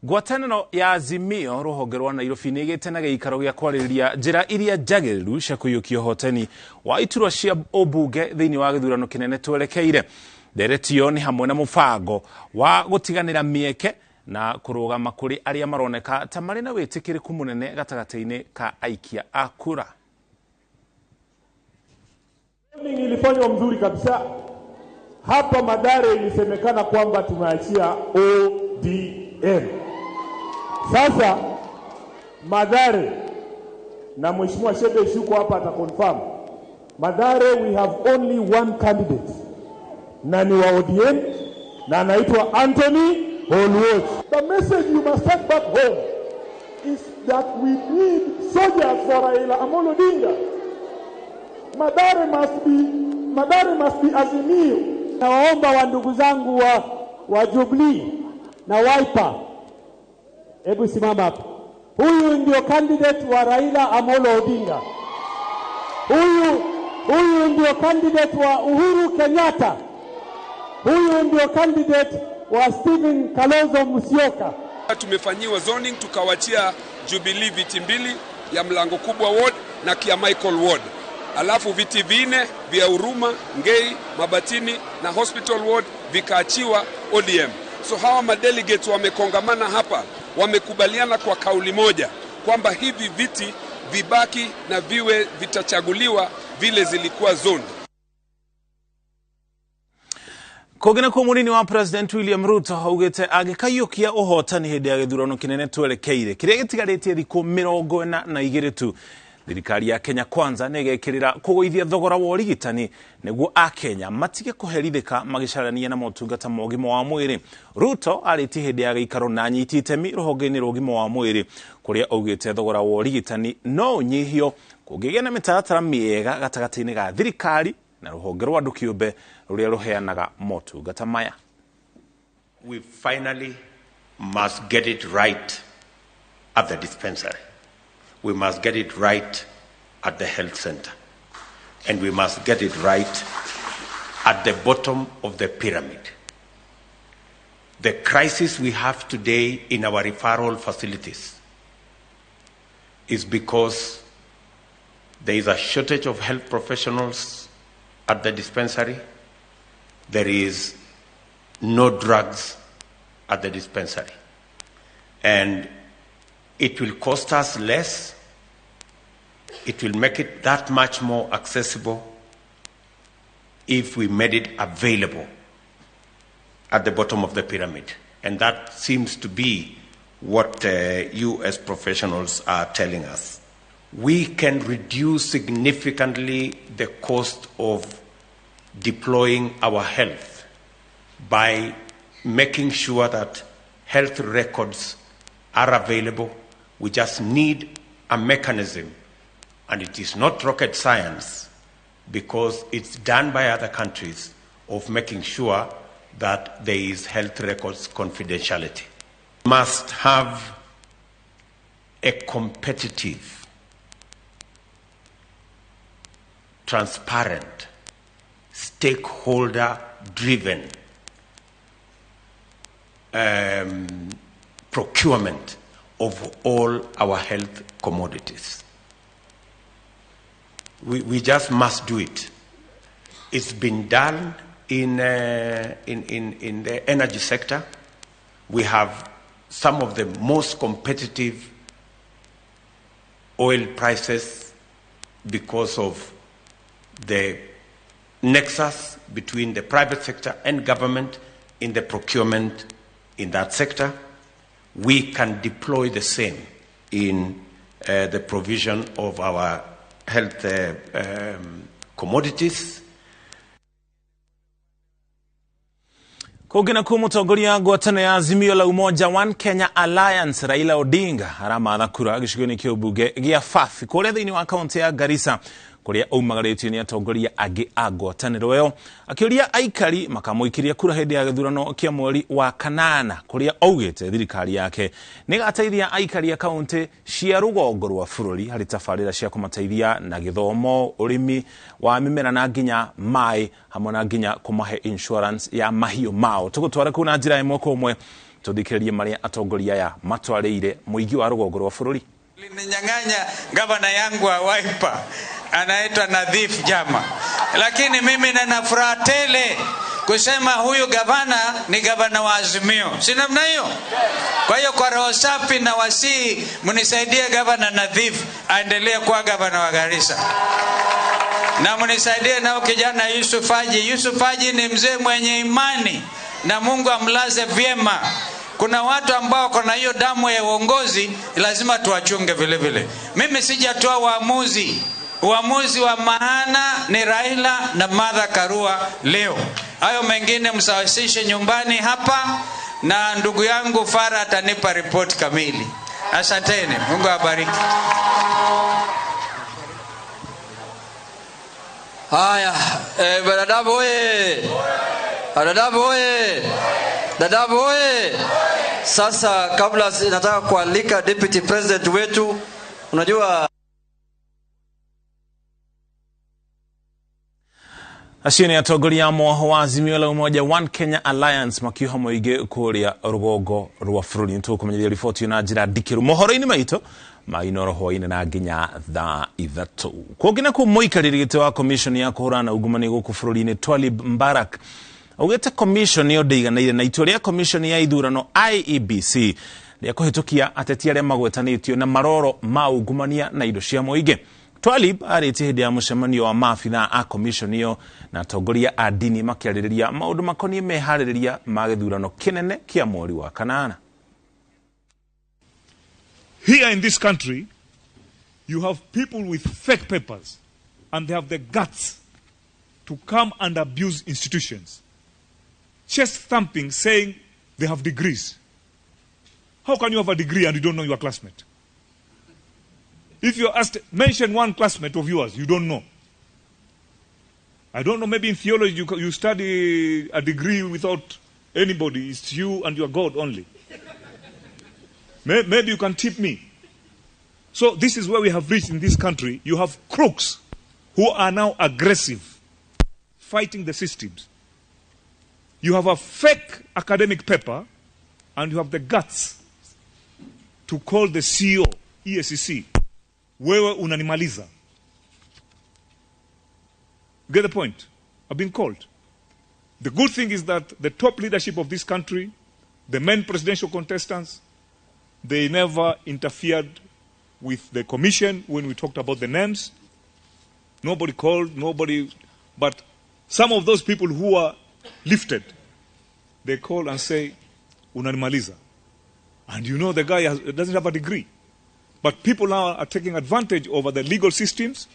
Ngwatanĩro ya Azimio rũhonge rwa Nairobi nĩ ĩgĩte na gĩikaro gĩa kwarĩrĩria njĩra iria njagĩrĩru cia kũiyũkia ũhotani wa iturwa cia ũmbunge thĩinĩ wa gĩthurano kĩnene twerekeire. Ndereti ĩyo nĩ hamwe na mũbango wa gũtiganĩra mĩeke na kũrũgama kũrĩ arĩa maroneka ta marĩ na wĩtĩkĩrĩku mũnene gatagatĩ-inĩ ka aikia a kura. Ilifanywa mzuri kabisa hapa Mathare, ilisemekana kwamba tumeachia ODM. Sasa Mathare na Mheshimiwa Shebesh yuko hapa ataconfirm. Mathare we have only one candidate na ni wa ODM na anaitwa Anthony Oluoch. The message you must take back home is that we need soldiers for Raila Amolo Odinga. Mathare must be Azimio. Nawaomba wa ndugu zangu wa Jubilee na Wiper, hebu simama hapa. Huyu ndio candidate wa Raila Amolo Odinga. Huyu ndio candidate wa Uhuru Kenyatta. Huyu ndio candidate wa Stephen Kalonzo Musyoka. Tumefanyiwa zoning, tukawachia Jubilee viti mbili ya Mlango Kubwa Ward na Kiamaiko Ward, alafu viti vinne vya Huruma, Ngei, Mabatini na Hospital Ward vikaachiwa ODM. So hawa madelegates wamekongamana hapa, wamekubaliana kwa kauli moja kwamba hivi viti vibaki na viwe vitachaguliwa vile zilikuwa zone. Kũngĩ nakuo, mũnini wa President William Ruto augĩte angĩkaiyũkia ũhotani hĩndĩ ya gĩthurano kĩnene twerekeire kĩrĩa gĩtigarĩtie thikũ 42 tu, thirikari ya Kenya Kwanza nĩ ĩgekĩrĩra kũgũithia thogora wa ũrigitani nĩguo akenya matige kũherithĩka magĩcarania na motungata ma ũgima wa mwĩrĩ. Ruto arĩtie hĩndĩ ya gĩikaro na anyiti itemi rũhonge-inĩ rwa ũgima wa mwĩrĩ, kũrĩa augĩte thogora wa ũrigitani no ũnyihio kũngĩgĩa na mĩtaratara mĩega gatagatĩ-inĩ ga thirikari na rũhonge rwa andũ kĩũmbe rũrĩa rũheanaga motungata maya. We finally must get it right at the dispensary. We must get it right at the health center. And we must get it right at the bottom of the pyramid. The crisis we have today in our referral facilities is because there is a shortage of health professionals at the dispensary. There is no drugs at the dispensary. And it will cost us less. It will make it that much more accessible if we made it available at the bottom of the pyramid. And that seems to be what you as professionals are telling us. We can reduce significantly the cost of deploying our health by making sure that health records are available. We just need a mechanism, and it is not rocket science because it's done by other countries, of making sure that there is health records confidentiality. Must have a competitive, transparent, stakeholder driven procurement of all our health commodities. We just must do it. It's been done in the energy sector. We have some of the most competitive oil prices because of the nexus between the private sector and government in the procurement in that sector. We can deploy the same in the provision of our health commodities. Kũngĩ nakuo, mũtongoria ngwatanĩro ya Azimio la Umoja One Kenya Alliance Raila Odinga aramatha kura gĩcigo-inĩ kĩa ũmbunge gĩa Fafi kũrĩa thĩinĩ wa kaũntĩ ya Garissa, kũrĩa aumagarĩtio nĩ atongoria angĩ a ngwatanĩro ĩyo, akĩũria aikari makamũikĩria kura hĩndĩ ya gĩthurano kĩa mweri wa kanana, kũrĩa augĩte thirikari yake nĩ ĩgateithia aikari a kaũntĩ cia rũgongo rwa bũrũri harĩ tabarĩra cia kũmateithia na gĩthomo, ũrĩmi wa mĩmera na nginya maĩ, hamwe na nginya kũmahe insurance ya mahiũ mao. Tũgũtwara kũu na njĩra ĩmwe kwa ĩmwe. Tũthikĩrĩrie marĩa atongoria aya matwarĩire mũingĩ wa rũgongo rwa bũrũri. Ninyang'anya gavana yangu wa Wiper anaitwa Nadhif Jama, lakini mimi nina furaha tele kusema huyu gavana ni gavana wa Azimio, si namna hiyo? Kwa hiyo kwa roho safi na wasii mnisaidie gavana Nadhif aendelee kuwa gavana wa Garissa, na mnisaidie nao kijana Yusuf Haji. Yusuf Haji ni mzee mwenye imani na Mungu amlaze vyema. Kuna watu ambao kuna hiyo damu ya uongozi, lazima tuwachunge vile vile. Mimi sijatoa uamuzi. Uamuzi wa maana ni Raila na Martha Karua leo. Hayo mengine msawasishe nyumbani hapa, na ndugu yangu Farah atanipa ripoti kamili. Asanteni, Mungu awabariki. Haya, Dadaab oye! Dadaab oye! Dadaab oye! Sasa kabla nataka kualika Deputy President wetu, unajua acio nĩ atongoria a mwoho wa Azimio la Umoja One Kenya Alliance makiuha mũingĩ kũrĩa rũgongo rwa bũrũri. Nĩ tũkũmenyithia riboti na njĩra ndikĩru mohoro-inĩ maitũ ma Inooro hwaĩ-inĩ na nginya thaa 3. Kũngĩ nakuo mũikarĩri gĩtĩ wa commission ya kũhũrana na ungumania gũkũ bũrũri-inĩ Twalib Mbarak augĩte commission ĩyo ndĩiganĩire na itua rĩa commission ya ithurano IEBC rĩa kũhĩtũkia ateti arĩa magwetanĩtio na maroro ma ungumania na indo cia mũingĩ. Twalib arĩtie hĩndĩ ya mũcemanio wa maabithaa a commission ĩyo na atongoria a ndini makĩarĩrĩria maũndũ makoniĩ meharĩrĩria ma gĩthurano kĩnene kĩa mweri wa kanana. Here in this country, you have people with fake papers and they have the guts to come and abuse institutions. Chest thumping, saying they have degrees. How can you have a degree and you don't know your classmate? If you're asked, mention one classmate of yours, you don't know. I don't know, maybe in theology you study a degree without anybody. It's you and your God only. Maybe you can tip me. So this is where we have reached in this country. You have crooks who are now aggressive, fighting the systems. You have a fake academic paper and you have the guts to call the CEO, EACC, wewe unanimaliza. You get the point? I've been called. The good thing is that the top leadership of this country, the main presidential contestants, they never interfered with the commission when we talked about the names. Nobody called, nobody. But some of those people who are lifted, they call and say, unanimaliza. And you know the guy doesn't have a degree. But people now are taking advantage over the legal systems,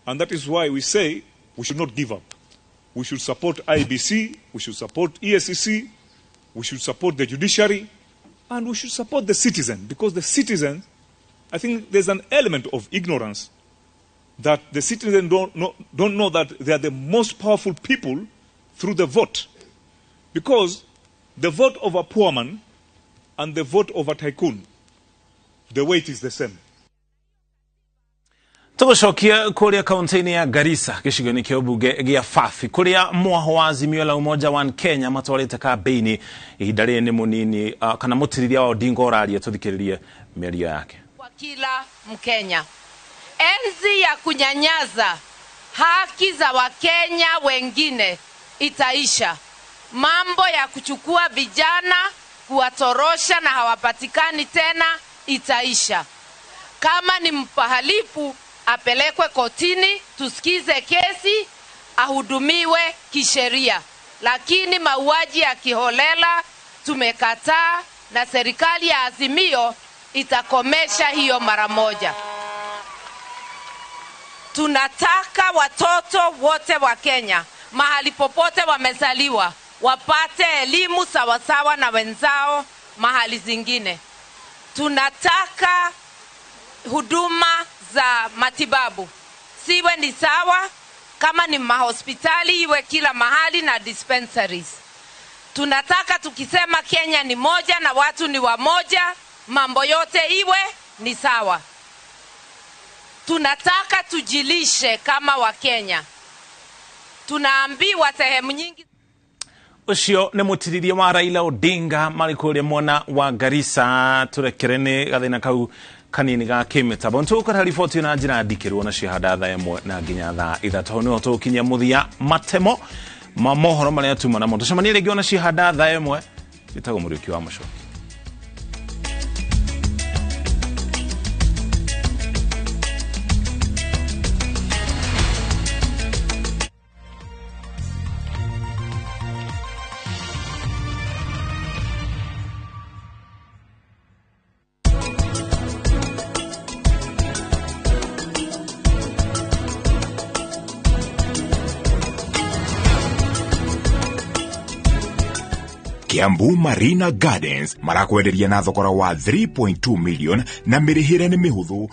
and that is why we say we should not give up. We should support IBC, we should support EACC, we should support the judiciary, and we should support the citizen, because the citizen, I think there's an element of ignorance that the citizen don't know that they are the most powerful people through the vote. Because the vote of a poor man and the vote of a tycoon, the weight is the same. Tũgũcokia kũrĩa kaunti-inĩ ya Garissa gĩcigo-inĩ kĩa ũmbunge gĩa Fafi kũrĩa mwaho wa Azimio la Umoja One Kenya matwarĩte kambĩini ihinda rĩrĩ nĩ mũnini kana mũtirithia wa Odinga ũraria, tũthikĩrĩrie mĩario yake. Kwa kila Mkenya, enzi ya kunyanyaza haki za Wakenya wengine itaisha. Mambo ya kuchukua vijana kuwatorosha na hawapatikani tena itaisha. Kama ni mhalifu apelekwe kotini, tusikize kesi, ahudumiwe kisheria. Lakini mauaji ya kiholela tumekataa, na serikali ya Azimio itakomesha hiyo mara moja. Tunataka watoto wote wa Kenya mahali popote wamezaliwa wapate elimu sawasawa na wenzao mahali zingine. Tunataka huduma za matibabu siwe ni sawa, kama ni mahospitali iwe kila mahali na dispensaries. Tunataka tukisema Kenya ni moja na watu ni wamoja, mambo yote iwe ni sawa. Tunataka tujilishe kama wa Kenya. Tunaambiwa sehemu nyingi. Ucio nĩ mũtiriria wa Raila Odinga marĩ kũrĩa mwena wa Garissa. Tũrekere nĩ gathĩna kau kanini ga kĩmĩtambo. Nĩtũgũkora riboti na njĩra ndikĩru ona ciahanda thaa 1 na nginya thaa 3. Hau nĩho tũgũkinyia mũthia matemo ma mohoro marĩa tuma namo. Tũcemanie rĩngĩ ona ciahanda thaa 1. Njĩtagwo Mũriũki wa Mũcoki. Kiambu Marina Gardens marakwenderia na thogora wa 3.2 million na mĩrĩhĩre nĩ mĩhũthũ.